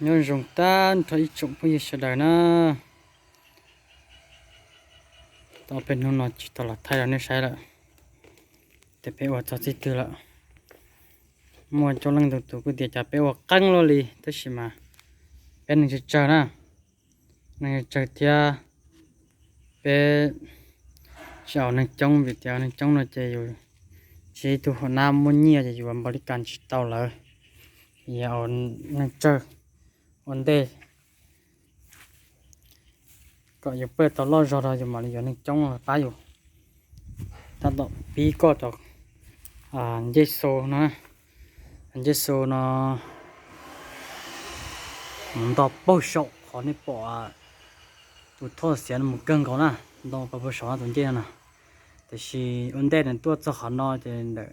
Nyob zoo tag nrho ib tsoom phooj ywg sawv daws na. Tau peb hnub no tsis tau los thaij rau nej saib lawm, tias peb ua txog txij twg lawm. Muaj coob leej ntau tus kuj tias cas peb ua qeeb luaj li, tab sis mas peb neeg tsawg tsawg na, neeg tsawg tsawg thiab peb tsis au neeg coob, vim tias neeg coob no ces yus tsis ib tug hauv nab muaj nyiaj ces yus npaum li cas tsis tau lawv. Yus au neeg tsawg ua ntej kom yus pab tau loj zog rau yus mam li yuav neeg coob los pab yus. Tab tom pib koj cov ncej xu no, ncej xu no mus nto pag saum qhov nej pom tus thoj xiav no mus kawg nkaus na, nto pag pag saum no tus ncej no na. Tiam sis ua ntej nws tuaj txog qhov no ces ntawm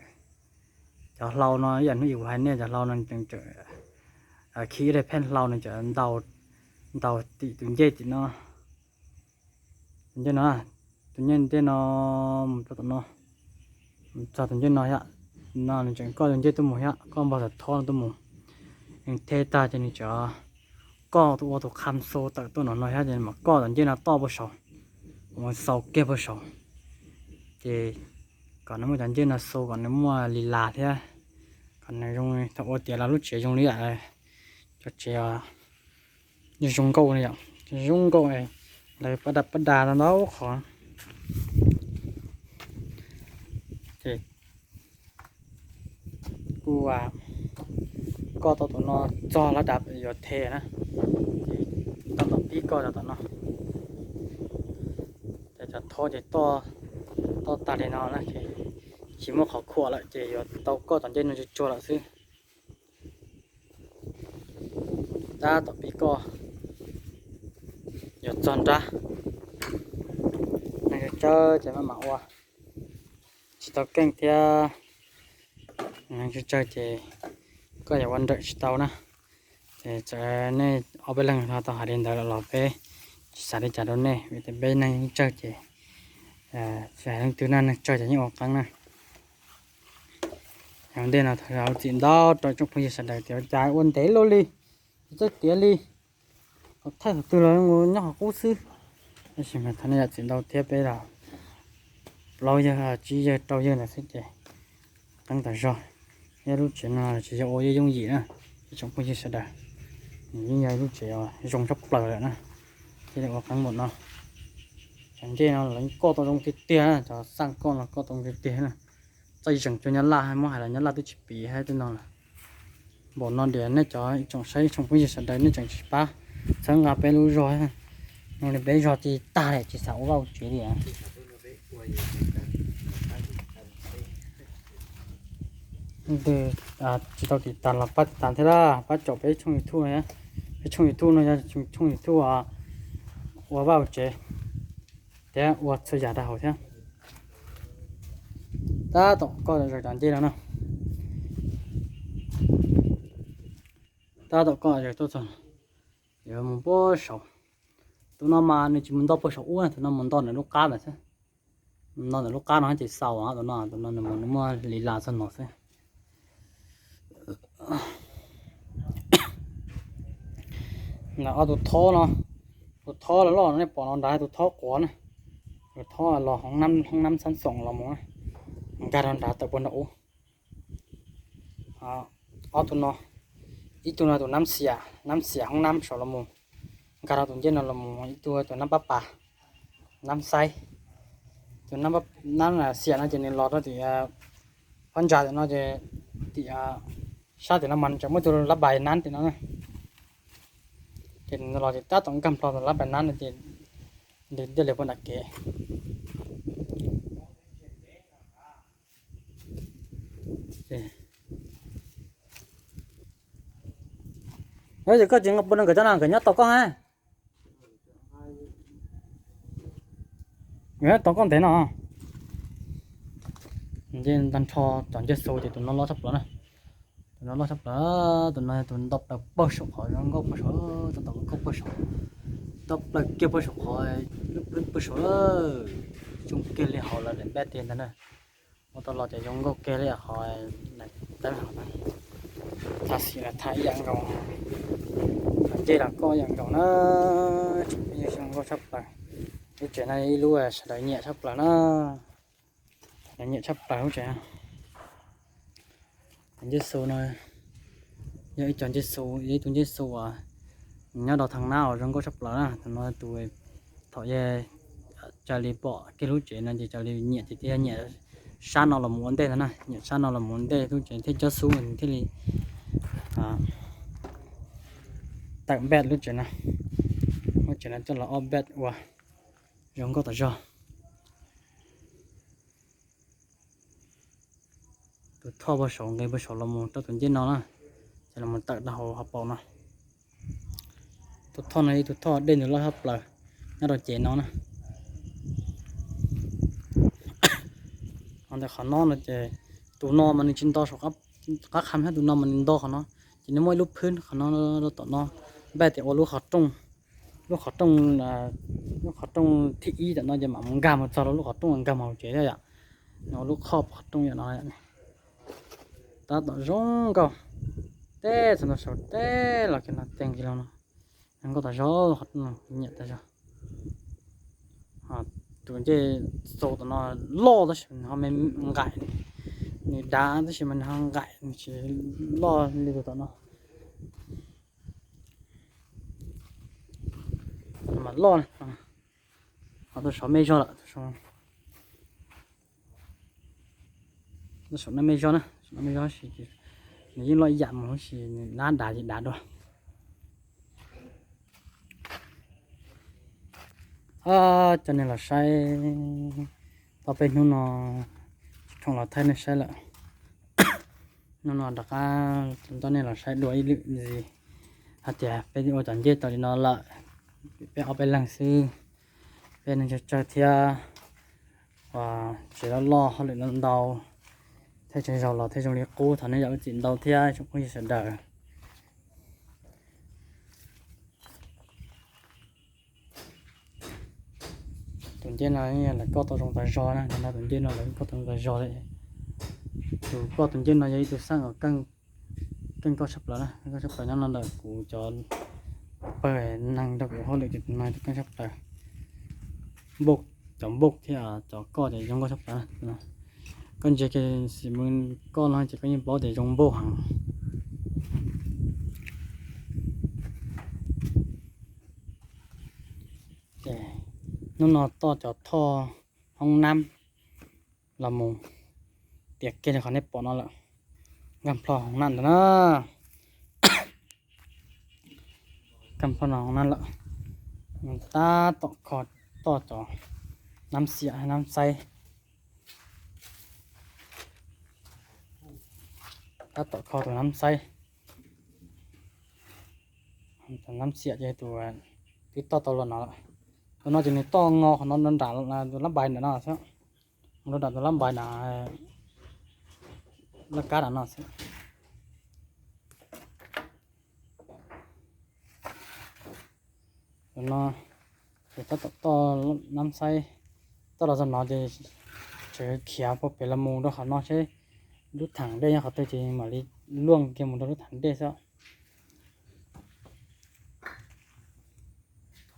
cov hlau no ib yam hnub ib kuv hais nej cov hlau no tseem tseem khi ib daim pheej hlau no tseem ntaus tim tus ncej tim no. Tus ncej no, tus ncej ntej no mus rau tom no, mus txog tus ncej no thiab. No nws tseem koj tus ncej tuaj mus thiab, koj npog tom thob no tuaj mus. Nws the tag ces nws tseem koj tus ua tus qham xu tawm tuaj no no thiab ces mam koj tom ncej no toj pag saum, mus xaus kiag pag saum. Ces kom nws muaj cov ncej no xu kom nws muaj li las thiab, kom nws zoo thaum ua tiav los lub tsev zoo li yam cov tsev zoo nkauj li yom, zoo nkauj lawv pab da pab da ntau qhov. Ces kuj koj tau tom no txog lab dav yuav the na, ces tab tom pib koj rau tom no. Ces cov thob ces toj tag li no na, ces tsis muaj qhov khuam lawm ces yuav tau koj tom ncej no tsuag tsuag lawm xwb. Tab tom pib koj yuav txog nrab, neeg tsawg tsawg ces maj mam ua, tsis tau keej thiab. Neeg tsawg tsawg ces koj yuav ua nrawm tsis tau na. Ces txawm nej ob peb leeg ho tau hais li ntawd lawm los peb tsis xav li cas rau nej, vim tias peb neeg tsawg ces tsis hais leej twg na, neeg tsawg ces yeej ua qeeb na. Ua ntej no thov zam txim ntau rau tsoom phooj ywg sawv daws tias cas ua ntev luaj li, tsis txawj tiav li, kom thaij thaum twg los nyob qhov qub xwb. Tab sis mas thov nej zam txim ntau thiab, peb los plaub yawg tsib yawg rau yawg ntawd xwb ces qeeb tas zog. Thiab lub tsev no tsis yog ua yooj yim na, ib tsoom phooj ywg sawv daws, nws yeej yog lub tsev zoo tshaj plaws lawm na, thiaj li ua qeeb npaum no. Cov ncej no lawv koj tau zoo tiag tiag, cov xaj koj no koj tau zoo tiag tiag na. Txawj zeem cuag Nyab Laj, muab hais los Nyab Laj twb tsis piv hais tej no lawm. Npaum no tias nej cov ib tsoom saib ib tsoom phooj ywg sawv daws nej tseem tsis pab txhawb nqa peb lub zog, zoo li peb zog tsis tag li tsis xav ua vaj ua tsev li. Leej twg tsis tau tiv tas los pab tiv tas thiab, pab caum peb tshooj YouTube, peb tshooj YouTube no yog tshooj YouTube ua vaj ua tsev thiab ua txhua yam rau hauv thiab. Tab tom koj zom zaws cov ncej no na, tab tom koj zom zaws tuaj txog, yuav mus puag saud. Tus no mas nws tsis mus nto puag saum ub, tus no mus nto ntawm lub qab ntawd xwb. Mus nto ntawm lub qab no ces xaus, tus no tus no nws mus nws muaj li las txog no xwb. Ob tus thob no, tus thob loj loj nej pom no nrad tus thob quav na, tus thob los hoob nab xab xoom los mus na, nkag rau nrad tawm puag nram ub. Ob tug no, ib tug no tus nab xiam, nab xiam hoob nab saud los mus, nkag rau tus ncej no los mus, ib tug tus nab pab pas, nab xaib. Tus nab xiam no ces nws los rau tim phab ntsa tim no ces tim sab tim no mas tseem muaj tus lab npais nab tim no na. Ces nws los ces tab tom nkag nplo tus lab npais nab no ces nws thiaj li puag nram kev. Ces koj tsis nqa puag no nkawd coj no nkawd nyob tos koj na. Nkawd nyob tos koj ntev no. Nce tag nrho cov ncej xu ces tus no loj tshaj plaws na. Tus no loj tshaj plaws, tus no tus nto plaws pag saum qhov zoo nkauj pag saum, tus ntawm nkauj pag saum, nto plaws kiag pag saum qhov, lub pag saum, zoo kiag li hauv lawv daim npaj tiag ntag na. Ua tau los ces zoo nkauj kiag li qhov teeb hauv na. Tha xim los tha ib yam nkaus. Ces los koj yeej nkaus na, tseem pheej zoo nkauj tshaj plaws. Lub tsev no ib lub sawv daws nyiam tshaj plaws na, sawv daws nyiam tshaj plaws lub tsev no. Cov ncej xu no yog ib cov ncej xu, yog ib tug ncej xu uas nyob rau thaj nab uas zoo nkauj tshaj plaws na. Tus no tus thaum yog raws li pom kiag lub tsev no ces raws li nyiam tiag tiag, nyiam sab no los mus ua ntej ntag na, nyiam sab no los mus ua ntej lub tsev thiaj cob xub thiaj li tawm npaj lub tsev no. Lub tsev no coj los ob npaj ua zoo nkauj tas zog. Tus thoj puag saum nqis puag saum los mus rau tus ncej no na, ces los mus tawm rau hauv hauv paus no. Tus thoj no ib tug thoj dej nws loj tshaj plaws nyob rau cev no na. Ho ntawm qhov no no ces tus no mas nws tsis nto saum qab qha thiab, tus no mas nws nto qhov no, ces nws muaj ib lub phwb qhov no rau tom no, npaj tias ua lub qhov rooj, lub qhov rooj, lub qhov rooj thib ib tom no ces mam mus nkag mus txog rau lub qhov rooj nkag mus hauv tsev thiab yom. Nws ua lub qhov qhov rooj yom no. Tab tom zoo nkauj, teb txog ntua saum teb los kiag no, teg kiag los no, zoo nkauj tas zog, nyiam tas zog. Tus ncej xu tom no loj tab sis nws ho me nqaim, nws dav tab sis mas nws ho nqaim, nws tsis loj li tus tom no. Mas loj, ho tus saum me zog lawm, tus saum no me zog na, saum no me zog sis nws yeej loj ib yam mus sis nws dab dav ces dav dua. Coj nej los saib, tau peb hnub no tsis thooj los thaij nej saib lawm. Hnub no rov qab coj nej los saib dua ib lwm ntxiv, hais tias peb ua cov ncej tau li no lawm, peb ob peb leeg xwb, peb neeg tsawg tsawg thiab, tsev loj loj hauj lwm ntau ntau, thiaj tsis zaum los thiaj zoo li qub. Thov nej zam lub txim ntau thiab tsoom phooj ywg sawv daws. Tus ncej no lawv koj tau zoo tas zog na, no tus ncej no lawv koj tau zoo tas zog li. Tus koj tus ncej no yog ib tug xab uas keej koj tshaj plaws na, koj tshaj plaws nyob no ntawm kuv cov pawg neeg nrog kuv hauj lwm ces tus no tus keej tshaj plaws. Npauj, cov npauj thiab cov koj ces zoo nkauj tshaj plaws. Koj ntsia kiag xim mus koj no ces koj yeej paub tias zoo npauj heev. Ces hnub no toj cov thoj hoob nab los mus tiav kiag li qhov nej pom no lawm. Nkag plho hoob nab ntawd na, nkag plho no hoob nab lawm. Tab tom kho toj cov nab xiam nab xaib, tab tom kho tus nab xaib. Tus nab xiam ces tus twb toj tau los no lawm. Tus no ces nws toj nqa qhov no nram tus lab npais ntawm no xwb, mus rau nram tus lab npais nram laj kab nram no xwb. Tus no ces tab tom toj nab xaib, toj los txog no ces tseem khiav puag pem los mus rau qhov no seb lub theem dej nyob qhov twg ces mam li luaj kiag mus rau lub theem dej xwb.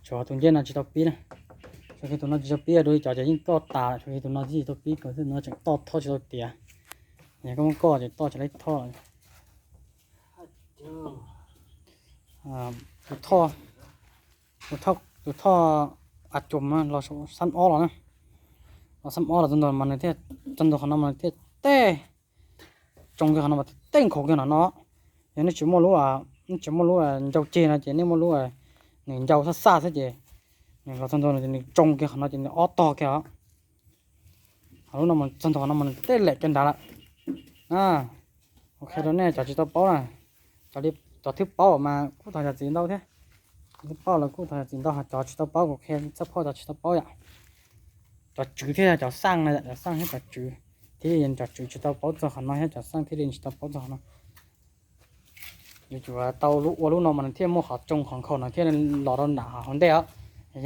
Tshuav tus ncej no tsis tau pib na, tsuas kiag tus no tsis tau pib, dua li cov ces yeej toj tas, tsuas kiag tus no tsis tau pib, tus no tseem toj thoj tsis tau tiav. Yog koj muab koj ces toj tsis tau thoj. Tus thoj, tus thoj a cum los xab ob los na, los xab ob los txog ntua mas nws thiaj, txog ntua qhov no mas nws thiaj tej tsoo kiag qhov no mas tej nkhaus kiag no no. Yog nej tsis muaj lub, nej tsis muaj lub ncau ceg no ces nej muaj lub, nws ncau xaj xaj xwb ces nws los txog ntua no ces nws tsoo kiag qhov no ces nws ob tog kiag os. Ho lub no mas txog ntua qhov no mas nws tej lem kiag nrad lawm. Ok, rau nej cov tsis tau paub na, cov li, cov twb paub mas kuj thov zam txim ntau thiab. Cov twb paub los kuj thov zam txim ntau, ho cov tsis tau paub kuv qhia txog phoj cov tsis tau paub yom. Cov tswv thiab cov xaj no yom, cov xaj thiab cov tswv, thiab cov tswv tsis tau paub txog qhov no thiab cov xaj thiaj li tsis tau paub txog qhov no. Yuav tsum tau ua lub no mas nws thiaj muaj qhov tsoo qhov nkhaus no thiaj los rau nram hauv ntej os.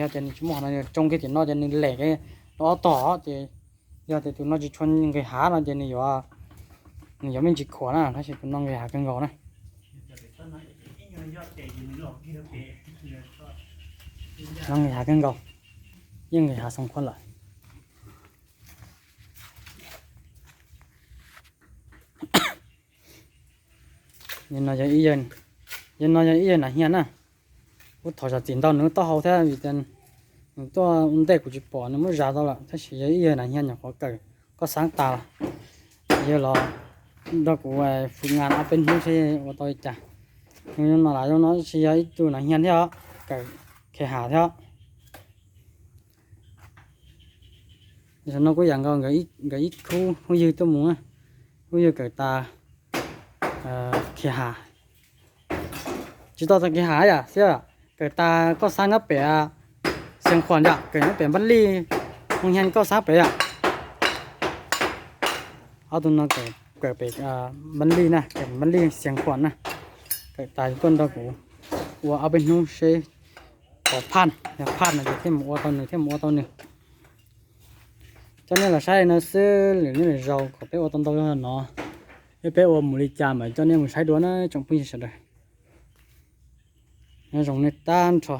Yog tias nws tsis muaj qhov no, tsoo kiag tim no ces nws lem rau ob tog ces, yog tias tus no tsis tshua nqis hav no ces nws yuav, nws yuav me ntsis khuam na, tab sis tus no nqis hav kawg nkaus na. Nqis hav kawg nkaus, yeej nqis hav xoom khuab lawm. Yog no yog ib yawg nas hias na. Kuv thov zam txim ntau nws taub hau thiab vim tias nws tuaj ua ntej kuv tsis pom nws muab zam tau lawm, tab sis yog ib yawg nas hias nyuam qhuav kawm koj xab tas los, yawg los nrog kuv fwm nas ob peb hnub seb ua tau li cas. Nws no los zoo no tsis yog ib tug nas hias thiab os, kawm khe has thiab. Zaum no kuj yam nkaus, nkawd ib khub phooj ywg tuaj mus, phooj ywg kawm tas khe has, tsis tau tas khe has yam xwb, kawm tas koj xab nyob pem Xiav Khuam yom, kawm nyob pem Npab Lij, mus nyiag koj xab pem yom. Ob tug no kawm pem Npab Lij na, kawm Npab Lij Xiav Khuam na. Kawm tas tuaj nrog kuv ua ob peb hnub seb pom phaj, yog phaj no ces thiaj mus ua tau nws, thiaj mus ua tau nws. Coj nej los saib no xwb, lwm hnub lwm zaus kom peb ua tau ntau no, peb ua mus li cas mas coj nej mus saib dua na tsoom phooj ywg sawv daws. Nyob zoo nej tag nrho.